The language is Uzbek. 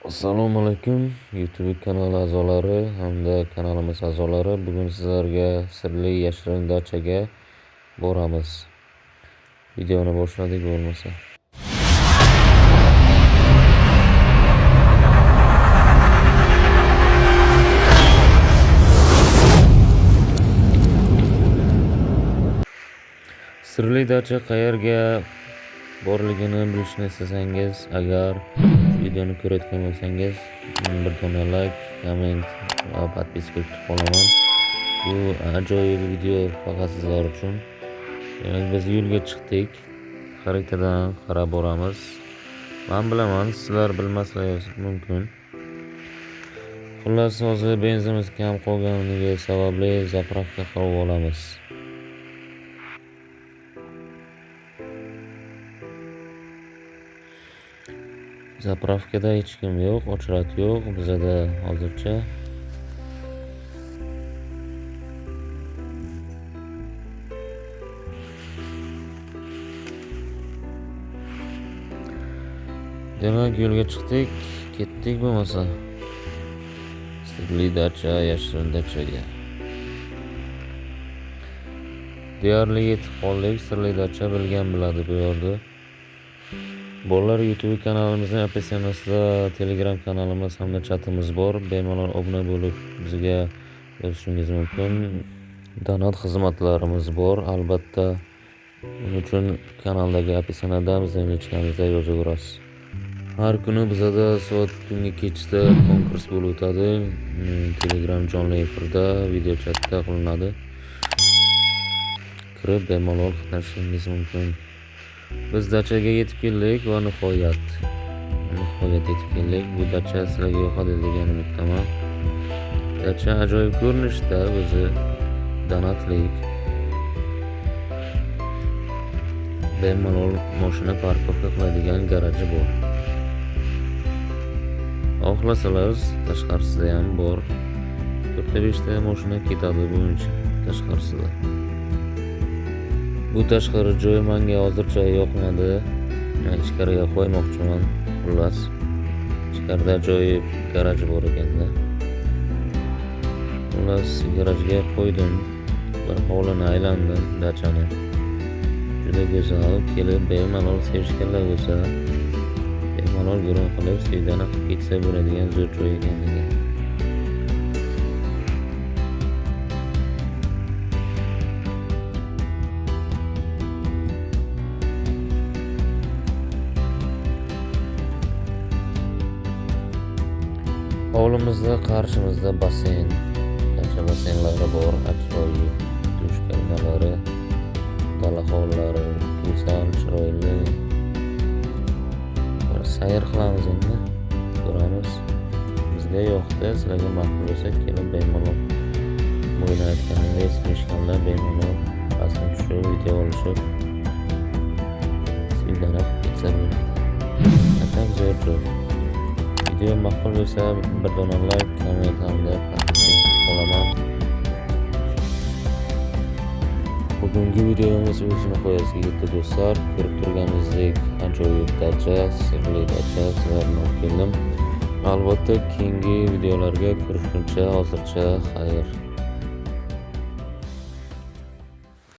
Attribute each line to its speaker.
Speaker 1: Assalomu alaykum YouTube kanali a'zolari hamda kanalimiz a'zolari. Bugun sizlarga sirli yashirin dachaga boramiz. Videoni boshladik bo'lmasa. Sirli dacha qayerga borligini bilishni istasangiz, agar videoni ko'rayotgan bo'lsangiz, bir dona like, komment va podpiska kutib qolaman. Bu ajoyib video faqat sizlar uchun. Demak, biz yo'lga chiqdik. Xaritadan qarab boramiz. Men bilaman, sizlar bilmaslaringiz mumkin. Xullas, hozir benzinimiz kam qolganligi sababli zapravka qilib olamiz. Zapravkada hech kim yo'q, ochrat yo'q bizada hozircha. Demak, yo'lga chiqdik, ketdik bo'lmasa. Sirli dacha, yashirin dachaga. Deyarli yetib qoldik. Sirli dacha bilgan biladi bu yerda. Bolalar, YouTube kanalimizning описаниесida Telegram kanalimiz hamda chatimiz bor. Bemalol obuna bo'lib bizga yozishingiz mumkin. Donat xizmatlarimiz bor. Albatta, buning uchun kanaldagi описаниеda bizning lechkamizda yozaverasiz. Har kuni bizada soat tungi kechda konkurs bo'lib o'tadi. Telegram jonli efirda, video chatda qilinadi. Kirib bemalol qatnashishingiz mumkin. Biz dachaga yetib keldik va nihoyat yetib keldik. Bu dacha sizlarga yoqadi degan umiddaman. Dacha ajoyib ko'rinishda, o'zi donatlik. Bemalol mashina parkovka qiladigan garaji bor. Xohlasalar tashqarisida ham bor. 4-5 ta mashina ketadi buncha tashqarisida. Bu tashqari joy menga hozircha yoqmadi. Men ichkariga qo'ymoqchiman. Xullas, ichkarida ajoyib garaj bor ekanda. Xullas, garajga qo'ydim. Bir hovlini aylandim dachani. Juda go'zal, kelib bemalol sevishganlar bo'lsa, bemalol gurung qilib sevdani qilib ketsa bo'ladigan zo'r joy ekanligi. Hovlimizda qarshimizda basseyn, dacha basseynlari bor, ajoyib dush kabinalari, dala hovlilari go'zal, chiroyli. Bir sayr qilamiz endi, ko'ramiz. Bizga yoqdi, sizlarga ma'qul bo'lsa kelib bemalol bo'yni aytganimdek sevishganlar bemalol rasm tushib, video olishib, sevdanib ketsa bo'ladi. Atak zo'r joy. Video ma'qul bo'lsa bir dona like, komment hamda podpiska qolaman. Bugungi videomiz o'z nihoyasiga yetdi do'stlar. Ko'rib turganingizdek ajoyib dacha, sirli dacha sizlarni olib keldim. Albatta keyingi videolarga ko'rishguncha hozircha xayr.